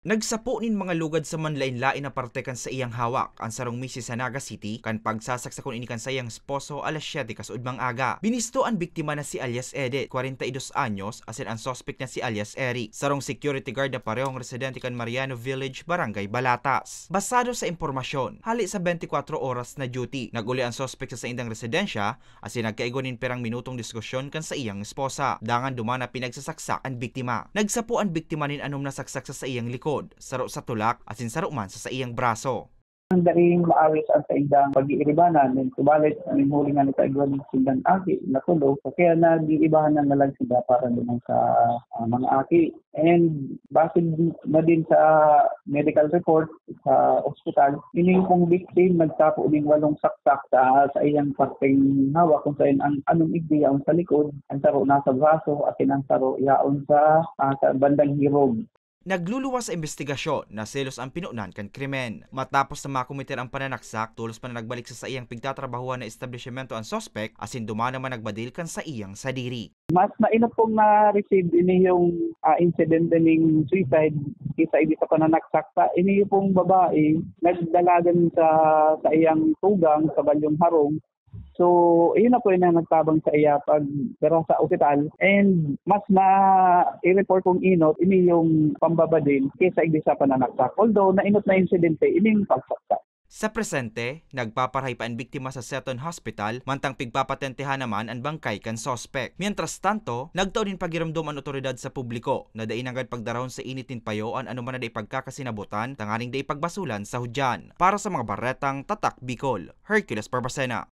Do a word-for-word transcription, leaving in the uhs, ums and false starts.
Nagsapo nin mga lugad sa manlaen-laen na parte kan saiyang hawak an sarong misis sa Naga City kan pagsasaksakon ini kan saiyang esposo alas siyete kasuodmang aga. Binisto an biktima na si alias Edit, kwarenta y dos anyos, asin an suspek na si alias Eri, sarong security guard na parehong residente kan Mariano Village, Barangay Balatas. Basado sa impormasyon, hali sa bente kwatro oras na duty, nag-uli an suspek sa saindang residensya asin nagkaigwa nin pirang minutong diskusyon kan saiyang esposa. Dangan duman na pinagsasaksak an biktima. Nagsapo an biktima nin anom na saksak sa saiyang likod, saro sa tulak, asin saro man sa saiyang braso. Ang daing maawis ang saindang pag-iiribanan, nin subalit, nin huli nga nagkaigwa nin sindang aki, natulog, kaya nag-iibahan na lang sila para naman sa, ah, mga aki. And base na din sa medical report sa ospital, ini pong victim nagtapo ning walong saksak sa, sa iyang parteng hawak, kung saan ang anong igdi yaon sa likod, ang saro nasa braso, asin ang saro yaon sa, ah, sa bandang hirog. Nagluluwas sa imbestigasyon na selos an pinonan kan krimen. Matapos na makometer ang pananaksak, tolos pa na nagbalik sa saiyang pigtatrabahuhan na establisyemento an suspek, asin duman naman nagbadil kan saiyang sadiri. Mas mainot pong na-receive ini yung, ah, insidente ning suicide kaysa ini sa pananaksak. Sa ini pong babae, nagdalagan sa, sa iyang tugang, sa balyong harong. So, iyon na po yung nagtabang sa iya pag dara sa ospital. And mas na i-report kong inot, ini yung pambabadil kaysa igdi sa pananaksak. Although, nainot na insidente, ini yung pagsaksak. Sa presente, nagpaparahay pa an biktima sa Seton Hospital, mantang pigpapatentehan naman an bangkay kan suspek. Mientras tanto, nagtao nin pagiromdom an otoridad sa publiko na dai nanggad pagdarahon sa init nin payo an anoman na dai pagkakasinabutan tanganing dai pagbasulan sa hudyan. Para sa mga baretang Tatak Bicol, Hercules Barbacena.